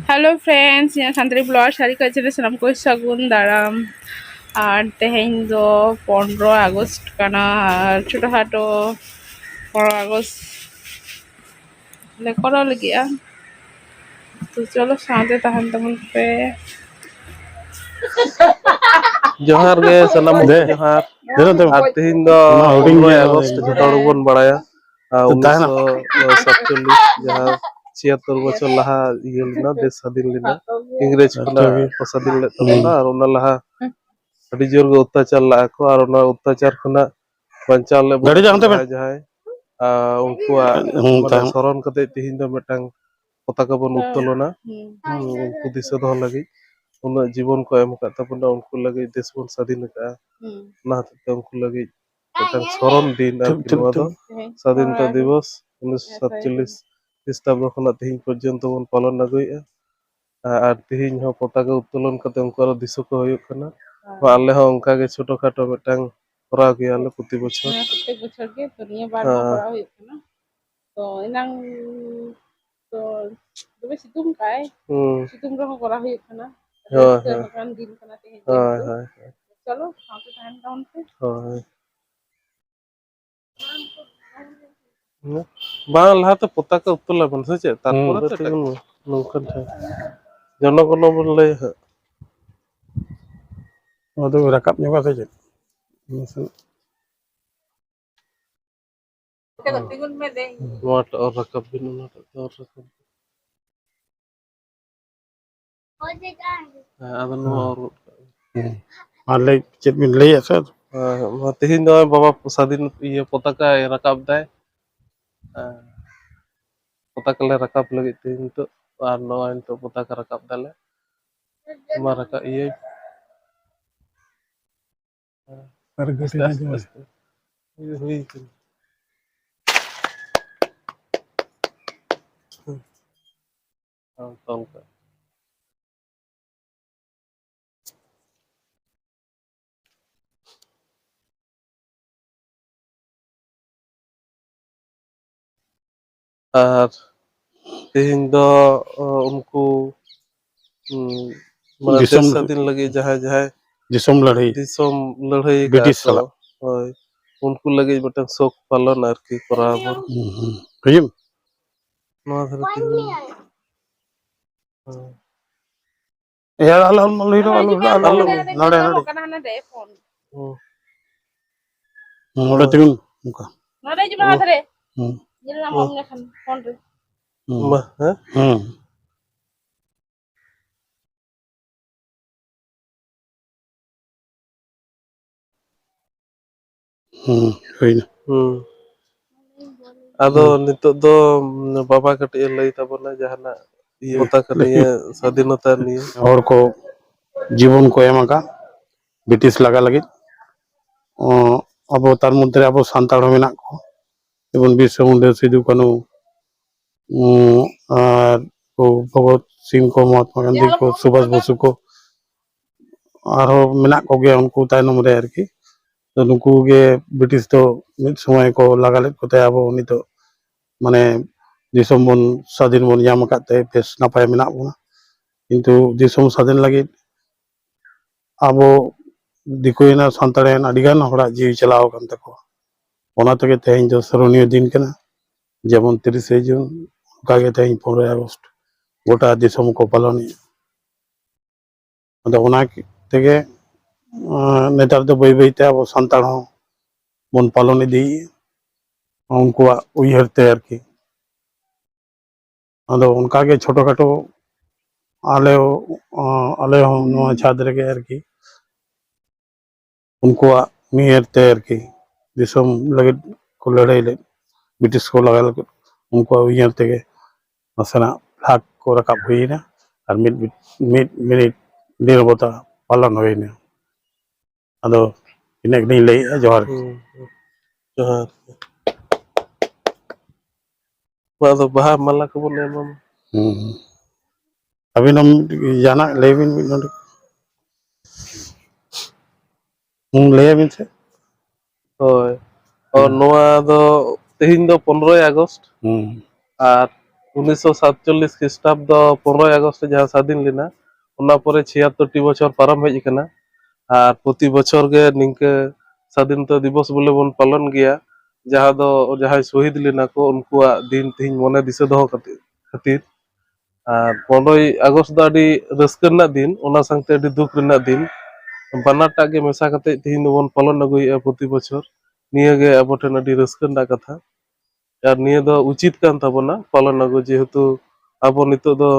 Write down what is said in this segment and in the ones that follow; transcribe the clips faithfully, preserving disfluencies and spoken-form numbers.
Hello friends, ᱤᱧᱟᱹᱜ Santali blogger ᱥᱟᱹᱨᱤ ᱠᱟᱹᱡ ᱪᱮᱱᱮᱞ ᱥᱟᱱᱟᱢ ᱠᱚ ᱥᱟᱹᱜᱩᱱ ᱫᱟᱨᱟᱢ᱾ ᱟᱨ ᱛᱮᱦᱮᱧ ᱫᱚ ᱯᱚᱱᱨᱚ ᱟᱜᱚᱥᱴ ᱠᱟᱱᱟ, ᱟᱨ ᱪᱷᱳᱴᱳ ᱠᱷᱟᱴᱳ ᱯᱚᱱᱨᱚ ᱟᱜᱚᱥᱴ ᱞᱮ ᱠᱚᱨᱟᱣ ᱞᱟᱹᱜᱤᱫᱼᱟ᱾ ᱛᱚ ᱪᱚᱞᱚ ᱥᱟᱶᱛᱮ ᱛᱟᱦᱮᱱ ᱛᱟᱵᱚᱱ ᱯᱮ᱾ ᱡᱚᱦᱟᱨ ᱜᱮ ᱥᱟᱱᱟᱢ ᱠᱚ, ᱫᱮ᱾ ᱡᱚᱦᱟᱨ᱾ ᱫᱮ ᱱᱚᱛᱮ᱾ ᱟᱨ ᱛᱮᱦᱮᱧ ᱫᱚ ᱚᱱᱟ ᱦᱩᱰᱤᱧ ᱯᱚᱱᱨᱚᱭ ᱜᱮᱭᱟ, ᱟᱜᱚᱥᱴ ᱚᱱᱟ ᱡᱚᱛᱚ ᱦᱚᱲ ᱜᱮᱵᱚᱱ ᱵᱟᱲᱟᱭᱟ᱾ ᱟᱨ ᱛᱟᱦᱮᱱᱟ᱾ ᱩᱱᱤᱥᱥᱚ ᱥᱟᱛᱪᱚᱞᱞᱤᱥ, ᱡᱟᱦᱟᱸ ᱪᱷᱤᱭᱟᱛᱛᱚᱨ ᱵᱚᱪᱷᱚᱨ ᱞᱟᱦᱟ ᱤᱭᱟᱹ ᱞᱮᱱᱟ, ᱫᱮᱥ ᱥᱟᱫᱷᱤᱱ ᱞᱮᱱᱟ, ᱤᱝᱨᱮᱡᱽ ᱠᱷᱚᱱᱟᱜ ᱟᱪᱪᱷᱟ᱾ ᱠᱚ ᱥᱟᱫᱷᱤᱱ ᱞᱮᱫ ᱛᱟᱵᱚᱱᱟ᱾ ᱦᱩᱸ᱾ ᱟᱨ ᱚᱱᱟ ᱞᱟᱦᱟ ᱟᱹᱰᱤ ᱡᱳᱨ ᱜᱮ ᱚᱛᱛᱟᱪᱟᱨ ᱞᱟᱜᱼᱟ ᱠᱚ, ᱟᱨ ᱚᱱᱟ ᱚᱛᱛᱟᱪᱟᱨ ᱠᱷᱚᱱᱟᱜ ᱵᱟᱧᱪᱟᱣ ᱞᱮᱫ ᱜᱟᱹᱰᱤ ᱵᱚᱱᱟ ᱡᱟᱦᱟᱸ ᱠᱚ ᱛᱟᱦᱮᱸ᱾ ᱡᱟᱦᱟᱸᱭ ᱡᱟᱦᱟᱸᱭ, ᱟᱨ ᱩᱱᱠᱩᱣᱟᱜ ᱦᱩᱸ, ᱢᱟᱱᱮ ᱛᱟᱦᱮᱸ᱾ ᱥᱚᱨᱚᱱ ᱠᱟᱛᱮ ᱛᱮᱦᱮᱧ ᱫᱚ ᱢᱤᱫᱴᱟᱝ ᱯᱚᱛᱟᱠᱟ ᱵᱚᱱ ᱦᱩᱸ᱾ ᱩᱛᱛᱳᱞᱚᱱᱟ᱾ ᱦᱩᱸ᱾ ᱦᱩᱸ, ᱩᱱᱠᱩ ᱫᱤᱥᱟᱹ ᱫᱚᱦᱚ ᱞᱟᱹᱜᱤᱫ ᱩᱱᱟᱹᱜ ᱡᱤᱵᱚᱱ ᱠᱚ ᱮᱢ ᱟᱠᱟᱫ ᱛᱟᱵᱚᱱᱟ, ᱩᱱᱠᱩ ᱞᱟᱹᱜᱤᱫ ᱫᱮᱥ ᱵᱚᱱ ᱥᱟᱫᱷᱤᱱ ᱟᱠᱟᱫᱼᱟ᱾ ᱦᱩᱸ᱾ ᱚᱱᱟ ᱦᱚᱛᱮᱡ ᱛᱮ ᱩᱱᱠᱩ ᱞᱟᱹᱜᱤᱫ ᱢᱤᱫᱴᱟᱝ ᱥᱚᱨᱚᱱ ᱫᱤᱱ ᱟᱨᱠᱤ ᱴᱷᱤᱠ, ᱱᱚᱣᱟ ᱫᱚ᱾ ᱴᱷᱤᱠ᱾ ᱥᱟᱫᱷᱤᱱᱚᱛᱟ ᱦᱳᱭ᱾ ᱫᱤᱵᱚᱥ ᱩᱱᱤᱥᱥᱚ ᱥᱟᱛᱪᱚᱞᱞᱤᱥ ᱦᱳᱭ᱾ ᱠᱷᱨᱤᱥᱴᱟᱵᱫᱚ ᱠᱷᱚᱱᱟᱜ ᱛᱮᱦᱮᱧ ᱯᱚᱨᱡᱚᱱᱛᱚ ᱵᱚᱱ ᱯᱟᱞᱚᱱ ᱟᱹᱜᱩᱭᱮᱫᱼᱟ᱾ ᱟᱨ ᱛᱮᱦᱮᱧ ᱦᱚᱸ ᱯᱚᱛᱟᱠᱟ ᱩᱛᱛᱳᱞᱚᱱ ᱠᱟᱛᱮ ᱩᱱᱠᱩ ᱟᱨᱚ ᱫᱤᱥᱟᱹ ᱠᱚ ᱦᱩᱭᱩᱜ ᱠᱟᱱᱟ᱾ ᱦᱳᱭ᱾ ᱟᱞᱮ ᱦᱚᱸ ᱚᱱᱠᱟ ᱜᱮ ᱪᱷᱳᱴᱳ ᱠᱷᱟᱴᱳ ᱢᱤᱫᱴᱟᱝ ᱠᱚᱨᱟᱣ ᱜᱮᱭᱟᱞᱮ ᱯᱨᱚᱛᱤ ᱵᱚᱪᱷᱚᱨ᱾ ᱦᱮᱸ, ᱯᱨᱚᱛᱮᱠ ᱵᱚᱪᱷᱚᱨ ᱜᱮ, ᱛᱚ ᱱᱤᱭᱟᱹ ᱵᱟᱨ ᱦᱚᱸ ᱦᱮᱸ᱾ ᱠᱚᱨᱟᱣ ᱦᱩᱭᱩᱜ ᱠᱟᱱᱟ᱾ ᱛᱚ ᱮᱱᱟᱝ ᱛᱚ ᱫᱚᱢᱮ ᱥᱤᱛᱩᱝ ᱠᱟᱭ, ᱦᱩᱸ᱾ ᱥᱤᱛᱩᱝ ᱨᱮᱦᱚᱸ ᱠᱚᱨᱟᱣ ᱦᱩᱭᱩᱜ ᱠᱟᱱᱟ᱾ ᱦᱳᱭ, ᱨᱟᱹᱥᱠᱟᱹ ᱦᱳᱭ᱾ ᱞᱮᱠᱟᱱ ᱫᱤᱱ ᱠᱟᱱᱟ ᱛᱮᱦᱮᱧ ᱫᱚ᱾ ᱦᱳᱭ, ᱦᱳᱭ, ᱦᱳᱭ᱾ ᱪᱚᱞᱚ, ᱥᱟᱶᱛᱮ ᱛᱟᱦᱮᱱ ᱛᱟᱵᱚᱱ ᱯᱮ᱾ ᱦᱳᱭ᱾ ᱵᱟᱝ, ᱞᱟᱦᱟᱛᱮ ᱯᱚᱛᱟᱠᱟ ᱩᱛᱛᱳᱞ ᱞᱮᱵᱚᱱ ᱥᱮ ᱪᱮᱫ? ᱛᱟᱨᱯᱚᱨᱮ ᱦᱩᱸ᱾ ᱛᱚ ᱮᱴᱟᱜ ᱠᱤᱪᱷᱩ᱾ ᱱᱚᱝᱠᱟᱱ ᱴᱷᱮᱱ ᱡᱚᱱᱚᱜᱚᱱᱚ ᱵᱚᱱ ᱞᱟᱹᱭᱟ ᱦᱟᱸᱜ᱾ ᱱᱚᱣᱟ ᱫᱚ ᱨᱟᱠᱟᱵ ᱧᱚᱜᱟ ᱥᱮ ᱪᱮᱫ? ᱱᱟᱥᱮᱱᱟᱜ᱾ ᱱᱚᱣᱟᱴᱟᱜ ᱚᱨ ᱨᱟᱠᱟᱵ ᱵᱤᱱ, ᱚᱱᱟᱴᱟᱜ ᱫᱚ ᱚᱨ ᱨᱟᱠᱟᱵ ᱵᱤᱱ᱾ ᱦᱮᱸ, ᱟᱫᱚ ᱱᱚᱣᱟ ᱦᱮᱸ᱾ ᱚᱨ ᱜᱚᱫ ᱠᱟᱜ ᱵᱤᱱ᱾ ᱦᱮᱸ᱾ ᱢᱟ ᱞᱟᱹᱭ, ᱪᱮᱫ ᱵᱤᱱ ᱞᱟᱹᱭᱮᱫ ᱥᱮ? ᱦᱮᱸ, ᱢᱟ ᱛᱮᱦᱮᱧ ᱱᱚᱜᱼᱚᱭ ᱵᱟᱵᱟ ᱥᱟᱫᱷᱤᱱ, ᱤᱭᱟᱹ, ᱯᱚᱛᱟᱠᱟᱭ ᱨᱟᱠᱟᱵ ᱫᱟᱭ᱾ ᱦᱮᱸ᱾ ᱯᱚᱛᱟᱠᱟ ᱞᱮ ᱨᱟᱠᱟᱵ ᱞᱟᱹᱜᱤᱫ ᱛᱮ ᱱᱤᱛᱚᱜ, ᱟᱨ ᱱᱚᱜᱼᱚᱭ ᱱᱤᱛᱚᱜ ᱯᱚᱛᱟᱠᱟ ᱨᱟᱠᱟᱵ ᱫᱟᱞᱮ᱾ ᱢᱟ ᱨᱟᱠᱟᱵ ᱤᱭᱟᱹ᱾ ᱟᱨ ᱜᱟᱹᱰᱤ ᱟᱥᱛᱮ, ᱟᱥᱛᱮ, ᱦᱤᱡᱩᱜᱼᱟ᱾ ᱟᱥᱛᱮ᱾ ᱦᱩᱭ, ᱦᱩᱭ ᱠᱟᱱᱟ᱾ ᱦᱩᱸ᱾ ᱦᱚᱸ, ᱛᱚᱞ ᱠᱟᱜ᱾ ᱟᱨ ᱛᱮᱦᱮᱧ ᱫᱚ, ᱚ, ᱩᱱᱠᱩ ᱦᱩᱸ, ᱢᱟᱱᱮ ᱫᱤᱥᱚᱢ ᱫᱮᱥ ᱥᱟᱹᱫᱷᱤᱱ ᱞᱟᱹᱜᱤᱫ ᱡᱟᱦᱟᱸᱭ ᱡᱟᱦᱟᱸᱭ ᱫᱤᱥᱚᱢ ᱞᱟᱹᱲᱦᱟᱹᱭ᱾ ᱫᱤᱥᱚᱢ ᱞᱟᱹᱲᱦᱟᱹᱭ ᱟᱠᱟᱫ ᱵᱨᱤᱴᱤᱥ ᱠᱚ, ᱥᱟᱞᱟᱜ᱾ ᱦᱳᱭ, ᱩᱱᱠᱩ ᱞᱟᱹᱜᱤᱫ ᱢᱤᱫᱴᱟᱝ ᱥᱳᱠ ᱯᱟᱞᱚᱱ ᱟᱨᱠᱤ ᱠᱚᱨᱟᱣ ᱟᱵᱚᱱ᱾ ᱦᱩᱸ, ᱦᱩᱸ᱾ ᱦᱤᱡᱩᱜ ᱢᱮ᱾ ᱱᱚᱣᱟ ᱫᱷᱟᱨᱮ ᱛᱮᱜᱮ᱾ ᱦᱮᱸ᱾ ᱮᱭᱟ, ᱟᱞᱚ, ᱟᱞᱚ, ᱟᱞᱚ, ᱟᱞᱚ, ᱟᱞᱚ, ᱟᱞᱚ, ᱱᱚᱰᱮ, ᱱᱚᱰᱮ᱾ ᱠᱟᱱᱟ ᱱᱚᱰᱮ ᱯᱷᱳᱱ᱾ ᱦᱩᱸ᱾ ᱱᱚᱰᱮ ᱦᱳᱭ᱾ ᱛᱤᱸᱜᱩᱱ, ᱚᱱᱠᱟ᱾ ᱱᱚᱰᱮ ᱦᱤᱡᱩᱜ ᱢᱮ, ᱦᱳᱭ᱾ ᱦᱟᱛ ᱨᱮ᱾ ᱦᱩᱸ᱾ ᱧᱮᱞ ᱧᱟᱢᱚᱜ ᱦᱩᱸ᱾ ᱠᱟᱱ ᱠᱷᱟᱱ ᱯᱷᱳᱱ ᱨᱮ᱾ ᱦᱩᱸ᱾ ᱢᱟ, ᱦᱮᱸ? ᱦᱩᱸ᱾ ᱦᱩᱸ, ᱦᱩᱭᱱᱟ᱾ ᱦᱩᱸ᱾ ᱟᱫᱚ ᱦᱩᱸ᱾ ᱱᱤᱛᱚᱜ ᱫᱚ, ᱩᱢ, ᱵᱟᱵᱟ ᱠᱟᱹᱴᱤᱡ ᱮ ᱞᱟᱹᱭ ᱛᱟᱵᱚᱱᱟ ᱡᱟᱦᱟᱱᱟᱜ ᱤᱭᱟᱹ ᱯᱟᱛᱟ ᱠᱟᱹᱢᱤᱭᱟᱹ ᱥᱟᱫᱷᱤᱱᱚᱛᱟ ᱱᱤᱭᱮ᱾ ᱦᱚᱲ ᱠᱚ ᱡᱤᱵᱚᱱ ᱠᱚ ᱮᱢ ᱟᱠᱟᱫ ᱵᱨᱤᱴᱤᱥ ᱞᱟᱜᱟ ᱞᱟᱹᱜᱤᱫ᱾ ᱚᱸ, ᱟᱵᱚ ᱛᱟᱨ ᱢᱚᱫᱽᱫᱷᱮ ᱨᱮ ᱟᱵᱚ ᱥᱟᱱᱛᱟᱲ ᱦᱚᱸ ᱢᱮᱱᱟᱜ ᱠᱚᱣᱟ, ᱡᱮᱢᱚᱱ ᱵᱤᱨᱥᱟ ᱢᱩᱱᱰᱟ, ᱥᱤᱫᱩ ᱠᱟᱹᱱᱦᱩ, ᱩᱸ, ᱟᱨ ᱠᱚ ᱵᱷᱚᱜᱚᱛ ᱥᱤᱝ ᱠᱚ, ᱢᱚᱦᱟᱛᱢᱟ ᱜᱟᱱᱫᱷᱤ ᱠᱚ, ᱥᱩᱵᱷᱟᱥ ᱵᱚᱥᱩ ᱠᱚ, ᱟᱨᱦᱚᱸ ᱢᱮᱱᱟᱜ ᱠᱚᱜᱮᱭᱟ ᱩᱱᱠᱩ ᱛᱟᱭᱱᱚᱢ ᱨᱮ ᱟᱨᱠᱤ᱾ ᱛᱚ ᱱᱩᱠᱩ ᱜᱮ ᱵᱨᱤᱴᱤᱥ ᱫᱚ ᱢᱤᱫ ᱥᱚᱢᱚᱭ ᱠᱚ ᱞᱟᱜᱟ ᱞᱮᱫ ᱠᱚᱛᱮ ᱟᱵᱚ ᱱᱤᱛᱚᱜ ᱢᱟᱱᱮ ᱫᱤᱥᱚᱢ ᱵᱚᱱ ᱥᱟᱫᱷᱤᱱ ᱵᱚᱱ ᱧᱟᱢ ᱟᱠᱟᱫ ᱛᱮ ᱵᱮᱥ ᱱᱟᱯᱟᱭ ᱢᱮᱱᱟᱜ ᱵᱚᱱᱟ᱾ ᱠᱤᱱᱛᱩ ᱫᱤᱥᱚᱢ ᱥᱟᱫᱷᱤᱱ ᱞᱟᱹᱜᱤᱫ ᱟᱵᱚ ᱫᱤᱠᱩᱭᱮᱱᱟ, ᱥᱟᱱᱛᱟᱲᱮᱱ, ᱟᱹᱰᱤᱜᱟᱱ ᱦᱚᱲᱟᱜ ᱡᱤᱣᱤ ᱪᱟᱞᱟᱣ ᱟᱠᱟᱱ ᱛᱟᱠᱚᱣᱟ᱾ ᱚᱱᱟ ᱛᱮᱜᱮ ᱛᱮᱦᱮᱧ ᱫᱚ ᱥᱚᱨᱚᱱᱤᱭᱚ ᱫᱤᱱ ᱠᱟᱱᱟ, ᱡᱮᱢᱚᱱ ᱛᱤᱨᱤᱥᱮ ᱡᱩᱱ, ᱚᱱᱠᱟᱜᱮ ᱛᱮᱦᱮᱧ ᱯᱚᱱᱨᱚᱭ ᱟᱜᱚᱥᱴ ᱜᱚᱴᱟ ᱫᱤᱥᱚᱢ ᱠᱚ ᱯᱟᱞᱚᱱᱮᱫᱼᱟ᱾ ᱟᱫᱚ ᱚᱱᱟ ᱛᱮᱜᱮ, ᱟᱸ, ᱱᱮᱛᱟᱨ ᱫᱚ ᱵᱟᱹᱭ ᱵᱟᱹᱭᱛᱮ ᱟᱵᱚ ᱥᱟᱱᱛᱟᱲ ᱦᱚᱸ ᱵᱚᱱ ᱯᱟᱞᱚᱱ ᱤᱫᱤᱭᱮᱫᱼᱟ ᱩᱱᱠᱩᱣᱟᱜ ᱩᱭᱦᱟᱹᱨ ᱛᱮ ᱟᱨᱠᱤ᱾ ᱟᱫᱚ ᱚᱱᱠᱟᱜᱮ ᱪᱷᱳᱴᱳ ᱠᱷᱟᱴᱳ ᱟᱞᱮ, ᱟᱸ, ᱟᱞᱮ ᱦᱚᱸ ᱱᱚᱣᱟ ᱪᱷᱟᱫᱽ ᱨᱮᱜᱮ ᱟᱨᱠᱤ ᱩᱱᱠᱩᱣᱟᱜ ᱩᱭᱦᱟᱹᱨ ᱛᱮ ᱟᱨᱠᱤ ᱫᱤᱥᱚᱢ ᱞᱟᱹᱜᱤᱫ ᱠᱚ ᱞᱟᱹᱲᱦᱟᱹᱭ ᱞᱮᱫ, ᱵᱨᱤᱴᱤᱥ ᱠᱚ ᱞᱟᱜᱟ ᱞᱟᱹᱜᱤᱫ, ᱩᱱᱠᱩᱣᱟᱜ ᱩᱭᱦᱟᱹᱨ ᱛᱮᱜᱮ ᱱᱟᱥᱮᱱᱟᱜ flag ᱠᱚ ᱨᱟᱠᱟᱵ ᱦᱩᱭᱮᱱᱟ ᱟᱨ ᱢᱤᱫ, ᱢᱤᱫ ᱢᱤᱱᱤᱴ ᱱᱤᱨᱚᱵᱚᱛᱟ ᱯᱟᱞᱚᱱ ᱦᱩᱭᱮᱱᱟ᱾ ᱟᱫᱚ ᱤᱱᱟᱹ ᱜᱮᱞᱤᱧ ᱞᱟᱹᱭᱮᱫᱼᱟ᱾ ᱡᱚᱦᱟᱨ᱾ ᱦᱩᱸ, ᱦᱩᱸ᱾ ᱡᱚᱦᱟᱨ᱾ ᱢᱟ ᱟᱫᱚ ᱵᱟᱦᱟ ᱢᱟᱞᱟ ᱠᱚᱵᱚᱱ ᱮᱢᱟᱢᱟ᱾ ᱦᱩᱸ, ᱦᱩᱸ᱾ ᱟᱹᱵᱤᱱ ᱦᱚᱸ ᱡᱟᱦᱟᱱᱟᱜ ᱞᱟᱹᱭ ᱵᱤᱱ ᱢᱤᱫ ᱱᱚᱰᱮ᱾ ᱦᱩᱸ, ᱞᱟᱹᱭ ᱟᱹᱵᱤᱱ ᱥᱮ? ᱦᱳᱭ᱾ ᱚ, ᱦᱩᱸ᱾ ᱱᱚᱣᱟ ᱫᱚ ᱛᱮᱦᱮᱧ ᱫᱚ ᱯᱚᱱᱨᱚᱭ ᱟᱜᱚᱥᱴ᱾ ᱦᱩᱸ᱾ ᱟᱨ ᱩᱱᱤᱥᱥᱚ ᱥᱟᱛᱪᱚᱞᱞᱤᱥ ᱠᱷᱨᱤᱥᱴᱟᱵᱫᱚ ᱯᱚᱱᱨᱚᱭ ᱟᱜᱚᱥᱴ ᱡᱟᱦᱟᱸ ᱥᱟᱫᱷᱤᱱ ᱞᱮᱱᱟ, ᱚᱱᱟ ᱯᱚᱨᱮ ᱪᱷᱤᱭᱟᱛᱛᱳᱨ ᱴᱤ ᱵᱚᱪᱷᱚᱨ ᱯᱟᱨᱚᱢ ᱦᱮᱡ ᱟᱠᱟᱱᱟ᱾ ᱟᱨ ᱯᱨᱚᱛᱤ ᱵᱚᱪᱷᱚᱨ ᱜᱮ ᱱᱤᱝᱠᱟᱹ ᱥᱟᱫᱷᱤᱱᱚᱛᱟ ᱫᱤᱵᱚᱥ ᱵᱚᱞᱮ ᱵᱚᱱ ᱯᱟᱞᱚᱱ ᱜᱮᱭᱟ, ᱡᱟᱦᱟᱸ ᱫᱚ ᱡᱟᱦᱟᱸᱭ ᱥᱚᱦᱤᱫ ᱞᱮᱱᱟ ᱠᱚ ᱩᱱᱠᱩᱣᱟᱜ ᱫᱤᱱ ᱛᱮᱦᱮᱧ ᱢᱚᱱᱮ ᱫᱤᱥᱟᱹ ᱫᱚᱦᱚ ᱠᱟᱛᱮ ᱠᱷᱟᱹᱛᱤᱨ᱾ ᱟᱨ ᱯᱚᱱᱨᱚᱭ ᱟᱜᱚᱥᱴ ᱫᱚ ᱟᱹᱰᱤ ᱨᱟᱹᱥᱠᱟᱹ ᱨᱮᱱᱟᱜ ᱫᱤᱱ, ᱚᱱᱟ ᱥᱟᱶᱛᱮ ᱟᱹᱰᱤ ᱫᱩᱠ ᱨᱮᱱᱟᱜ ᱫᱤᱱ, ᱵᱟᱱᱟᱨᱴᱟᱜ ᱜᱮ ᱢᱮᱥᱟ ᱠᱟᱛᱮ ᱛᱮᱦᱮᱧ ᱫᱚᱵᱚᱱ ᱯᱟᱞᱚᱱ ᱟᱹᱜᱩᱭᱮᱫᱼᱟ ᱯᱨᱚᱛᱤ ᱵᱚᱪᱷᱚᱨ᱾ ᱱᱤᱭᱟᱹ ᱜᱮ ᱟᱵᱚ ᱴᱷᱮᱱ ᱟᱹᱰᱤ ᱨᱟᱹᱥᱠᱟᱹ ᱨᱮᱱᱟᱜ ᱠᱟᱛᱷᱟ᱾ ᱟᱨ ᱱᱤᱭᱟᱹ ᱫᱚ ᱩᱪᱤᱛ ᱠᱟᱱ ᱛᱟᱵᱚᱱᱟ ᱯᱟᱞᱚᱱ ᱟᱹᱜᱩ, ᱡᱮᱦᱮᱛᱩ ᱟᱵᱚ ᱱᱤᱛᱚᱜ ᱫᱚ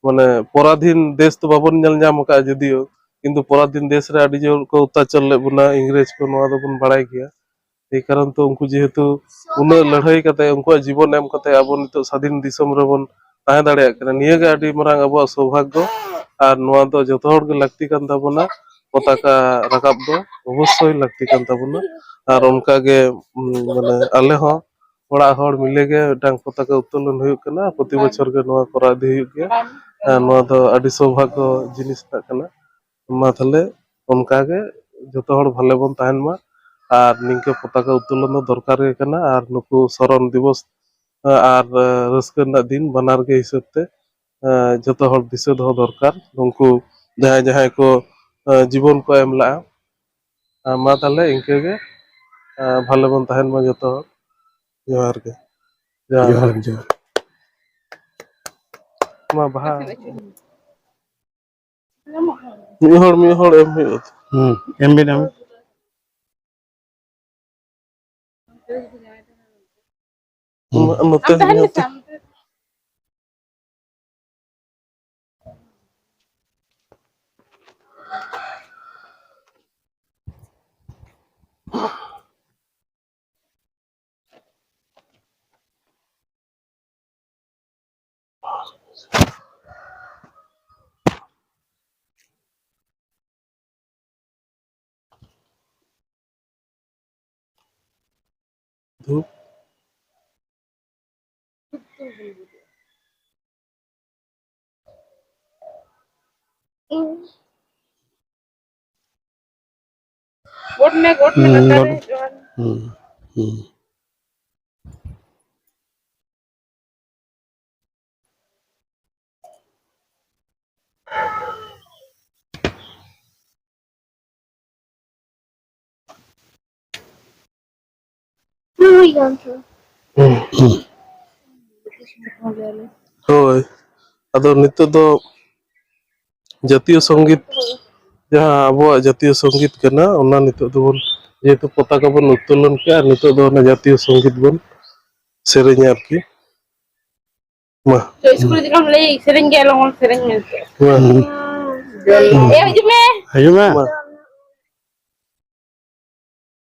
ᱢᱟᱱᱮ ᱯᱚᱨᱟᱫᱷᱤᱱ ᱫᱮᱥ ᱫᱚ ᱵᱟᱵᱚᱱ ᱧᱮᱞ ᱧᱟᱢ ᱟᱠᱟᱫᱼᱟ ᱡᱩᱫᱤᱭᱳ, ᱠᱤᱱᱛᱩ ᱯᱚᱨᱟᱫᱷᱤᱱ ᱫᱮᱥ ᱨᱮ ᱟᱹᱰᱤ ᱡᱳᱨ ᱠᱚ ᱚᱛᱛᱟᱪᱟᱨ ᱞᱮᱫ ᱵᱚᱱᱟ ᱤᱝᱨᱮᱡᱽ ᱠᱚ, ᱱᱚᱣᱟ ᱫᱚᱵᱚᱱ ᱵᱟᱲᱟᱭ ᱜᱮᱭᱟ᱾ ᱮᱭ ᱠᱟᱨᱚᱱ ᱛᱮ ᱩᱱᱠᱩ ᱡᱮᱦᱮᱛᱩ ᱩᱱᱟᱹᱜ ᱞᱟᱹᱲᱦᱟᱹᱭ ᱠᱟᱛᱮ, ᱩᱱᱠᱩᱣᱟᱜ ᱡᱤᱵᱚᱱ ᱮᱢ ᱠᱟᱛᱮ ᱟᱵᱚ ᱱᱤᱛᱚᱜ ᱥᱟᱫᱷᱤᱱ ᱫᱤᱥᱚᱢ ᱨᱮᱵᱚᱱ ᱛᱟᱦᱮᱸ ᱫᱟᱲᱮᱭᱟᱜ ᱠᱟᱱᱟ, ᱱᱤᱭᱟᱹ ᱜᱮ ᱟᱹᱰᱤ ᱢᱟᱨᱟᱝ ᱟᱵᱚᱣᱟᱜ ᱥᱳᱵᱷᱟᱜᱽᱜᱚ᱾ ᱟᱨ ᱱᱚᱣᱟ ᱫᱚ ᱡᱚᱛᱚ ᱦᱚᱲ ᱜᱮ ᱞᱟᱹᱠᱛᱤ ᱠᱟᱱ ᱛᱟᱵᱚᱱᱟ, ᱯᱚᱛᱟᱠᱟ ᱨᱟᱠᱟᱵ ᱫᱚ ᱚᱵᱚᱥᱥᱳᱭ ᱞᱟᱹᱠᱛᱤ ᱠᱟᱱ ᱛᱟᱵᱚᱱᱟ᱾ ᱟᱨ ᱚᱱᱠᱟ ᱜᱮ, ᱩᱢ, ᱢᱟᱱᱮ ᱟᱞᱮ ᱦᱚᱸ ᱚᱲᱟᱜ ᱦᱚᱲ ᱢᱤᱞᱮ ᱜᱮ ᱢᱤᱫᱴᱟᱝ ᱯᱚᱛᱟᱠᱟ ᱩᱛᱛᱳᱞᱚᱱ ᱦᱩᱭᱩᱜ ᱠᱟᱱᱟ, ᱯᱨᱚᱛᱤ ᱵᱚᱪᱷᱚᱨ ᱜᱮ ᱱᱚᱣᱟ ᱠᱚᱨᱟᱣ ᱤᱫᱤ ᱦᱩᱭᱩᱜ ᱜᱮᱭᱟ᱾ ᱟᱨ ᱱᱚᱣᱟ ᱫᱚ ᱟᱹᱰᱤ ᱥᱳᱵᱷᱟᱜᱽᱜᱚ ᱡᱤᱱᱤᱥ ᱨᱮᱱᱟᱜ ᱠᱟᱱᱟ᱾ ᱢᱟ ᱛᱟᱦᱞᱮ ᱚᱱᱠᱟ ᱜᱮ ᱡᱚᱛᱚ ᱦᱚᱲ ᱵᱷᱟᱞᱮ ᱵᱚᱱ ᱛᱟᱦᱮᱱ ᱢᱟ᱾ ᱟᱨ ᱱᱤᱝᱠᱟᱹ ᱯᱚᱛᱟᱠᱟ ᱩᱛᱛᱳᱞᱚᱱ ᱫᱚ ᱫᱚᱨᱠᱟᱨ ᱜᱮ ᱠᱟᱱᱟ᱾ ᱟᱨ ᱱᱩᱠᱩ ᱥᱚᱨᱚᱱ ᱫᱤᱵᱚᱥ ᱟᱨ ᱨᱟᱹᱥᱠᱟᱹ ᱨᱮᱱᱟᱜ ᱫᱤᱱ ᱵᱟᱱᱟᱨ ᱜᱮ ᱦᱤᱥᱟᱹᱵ ᱛᱮ ᱡᱚᱛᱚ ᱦᱚᱲ ᱫᱤᱥᱟᱹ ᱫᱚᱦᱚ ᱫᱚᱨᱠᱟᱨ, ᱩᱱᱠᱩ ᱡᱟᱦᱟᱸᱭ ᱡᱟᱦᱟᱸᱭ ᱠᱚ ᱡᱤᱵᱚᱱ ᱠᱚ ᱮᱢ ᱞᱟᱜᱼᱟ᱾ ᱢᱟ ᱛᱟᱦᱞᱮ ᱤᱱᱠᱟᱹ ᱜᱮ, ᱵᱷᱟᱞᱮ ᱵᱚᱱ ᱛᱟᱦᱮᱱ ᱢᱟ ᱡᱚᱛᱚ ᱦᱚᱲ᱾ ᱡᱚᱦᱟᱨ ᱜᱮ᱾ ᱡᱚᱦᱟᱨ᱾ ᱡᱚᱦᱟᱨ ᱜᱮ, ᱡᱚᱦᱟᱨ᱾ ᱢᱟ ᱵᱟᱦᱟ᱾ ᱢᱤᱫ ᱦᱚᱲ, ᱢᱤᱫ ᱦᱚᱲ ᱮᱢ ᱦᱩᱭᱩᱜᱼᱟ ᱛᱚ᱾ ᱦᱩᱸ, ᱮᱢ ᱵᱤᱱ, ᱮᱢ᱾ ᱦᱩᱸ᱾ ᱱᱚ-, ᱱᱚᱛᱮ, ᱱᱚᱛᱮ᱾ ᱫᱷᱩᱯ᱾ ᱜᱚᱰ ᱢᱮ, ᱜᱚᱰ ᱢᱮ, ᱦᱩᱸ, ᱞᱟᱛᱟᱨ ᱨᱮ ᱜᱚᱰ᱾ ᱡᱚᱦᱟᱨ᱾ ᱦᱩᱸ, ᱦᱩᱸ᱾ ᱦᱳᱭ, ᱟᱫᱚ ᱱᱤᱛᱚᱜ ᱫᱚ ᱡᱟᱛᱤᱭᱚ ᱥᱚᱝᱜᱤᱛ, ᱡᱟᱦᱟᱸ ᱟᱵᱚᱣᱟᱜ ᱡᱟᱛᱤᱭᱚ ᱥᱚᱝᱜᱤᱛ ᱠᱟᱱᱟ, ᱚᱱᱟ ᱱᱤᱛᱚᱜ ᱫᱚᱵᱚᱱ, ᱡᱮᱦᱮᱛᱩ ᱯᱚᱛᱟᱠᱟ ᱵᱚᱱ ᱩᱛᱛᱳᱞᱚᱱ ᱠᱮᱜᱼᱟ, ᱱᱤᱛᱚᱜ ᱫᱚ ᱚᱱᱟ ᱡᱟᱛᱤᱭᱚ ᱥᱚᱝᱜᱤᱛ ᱵᱚᱱ ᱥᱮᱨᱮᱧᱟ ᱟᱨᱠᱤ᱾ ᱢᱟ᱾ ᱛᱚ ᱤᱥᱠᱩᱞ ᱨᱮ ᱪᱮᱫ ᱞᱮᱠᱟᱢ ᱞᱟᱹᱭ ᱥᱮᱨᱮᱧ ᱜᱮ ᱟᱞᱚ ᱵᱚᱱ ᱥᱮᱨᱮᱧ ᱢᱮᱱᱛᱮ᱾ ᱢᱟ᱾ ᱮ, ᱦᱤᱡᱩᱜ ᱢᱮ᱾ ᱦᱤᱡᱩᱜ ᱢᱮ᱾ ᱢᱟ᱾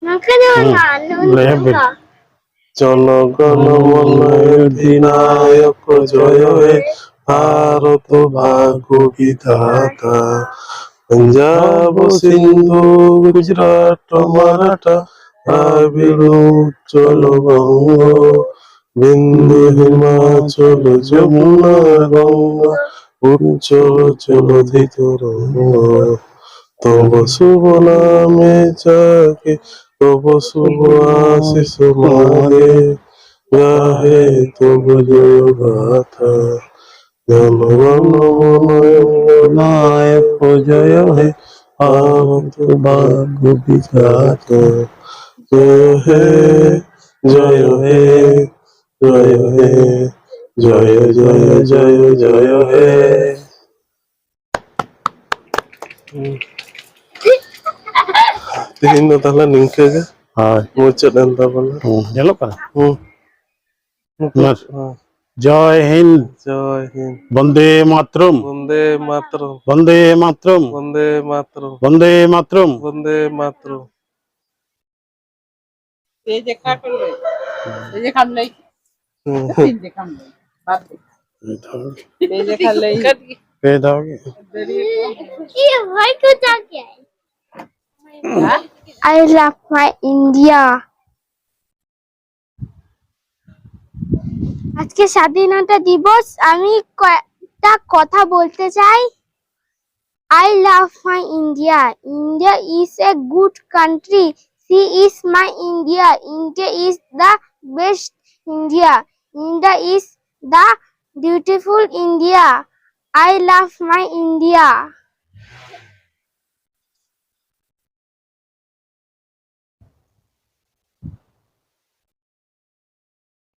ᱱᱚᱝᱠᱟ ᱫᱚ ᱦᱩᱸ᱾ ᱵᱟᱝ, ᱱᱚᱝᱠᱟ ᱞᱟᱹᱭ ᱫᱚ ᱵᱤᱱ᱾ ᱵᱟᱝ᱾ ᱡᱚᱱᱚᱜᱚᱱ ᱢᱚᱱ ᱚᱫᱷᱤᱱᱟᱭᱚᱠ ᱡᱚᱭᱚ ᱦᱮ ᱵᱷᱟᱨᱚᱛ ᱵᱷᱟᱜᱽᱜᱚ ᱵᱤᱫᱷᱟᱛᱟ᱾ ᱯᱚᱧᱡᱟᱵ ᱥᱤᱱᱫᱷᱩ ᱜᱩᱡᱽᱨᱟᱴ ᱢᱟᱨᱟᱴᱷᱟ ᱫᱨᱟᱵᱤᱲ ᱩᱛᱠᱚᱞ ᱵᱚᱝᱜᱚ ᱵᱤᱱᱫᱷᱩ ᱦᱤᱢᱟᱪᱚᱞ ᱡᱚᱢᱩᱱᱟ ᱜᱚᱝᱜᱟ ᱩᱪᱪᱚᱞ ᱡᱚᱞᱚধি তরঙ্গ। তব শুভ নামে যাকে তব শুভ আশিস মাগে, গাহে তব জয় গাথা। জনগণ মন অধিনায়ক জয় হে ভারত ভাগ্য বিধাতা। জয় হে, জয় হে, জয় হে, জয় জয় জয় জয় হে। ᱛᱮᱦᱮᱧ ᱫᱚ ᱛᱟᱦᱞᱮ ᱱᱤᱝᱠᱟᱹ ᱜᱮ ᱦᱳᱭ᱾ ᱢᱩᱪᱟᱹᱫ ᱮᱱ ᱛᱟᱵᱚᱱᱟ᱾ ᱦᱩᱸ, ᱧᱮᱞᱚᱜ ᱠᱟᱱᱟ? ᱦᱩᱸ᱾ ᱢᱩᱪᱟᱹᱫ, ᱵᱟᱥ᱾ ᱦᱮᱸ᱾ ᱡᱚᱭ ᱦᱤᱱᱫ᱾ ᱡᱚᱭ ᱦᱤᱱᱫ᱾ ᱵᱚᱱᱫᱮ ᱢᱟᱛᱨᱚᱢ᱾ ᱵᱚᱱᱫᱮ ᱢᱟᱛᱨᱚᱢ᱾ ᱵᱚᱱᱫᱮ ᱢᱟᱛᱨᱚᱢ᱾ ᱵᱚᱱᱫᱮ ᱢᱟᱛᱨᱚᱢ᱾ ᱵᱚᱱᱫᱮ ᱢᱟᱛᱨᱚᱢ᱾ ᱵᱚᱱᱫᱮ ᱢᱟᱛᱨᱚᱢ᱾ ᱯᱮ ᱡᱮᱠᱷᱟ ᱠᱚ ᱞᱟᱹᱭ᱾ ᱯᱮ ᱡᱮᱠᱷᱟᱢ ᱞᱟᱹᱭ᱾ ᱦᱩᱸ᱾ ᱛᱤᱱ ᱡᱮᱠᱷᱟᱢ ᱞᱟᱹᱭ᱾ ᱵᱟᱨ ᱡᱮᱠᱷᱟ᱾ ᱢᱤᱫ ᱫᱷᱟᱣ᱾ ᱯᱮ ᱡᱮᱠᱷᱟ ᱞᱟᱹᱭ᱾ ᱯᱮ ᱫᱷᱟᱣ ᱜᱮ᱾ ᱫᱟᱲᱮᱭᱟᱜ ᱠᱚᱣᱟ᱾ I love my India. আজকে স্বাধীনতা দিবস, আমি কয়েকটা কথা বলতে চাই। I love my India. India is a good country. She is my India. India is the best India. India is the beautiful India. I love my India.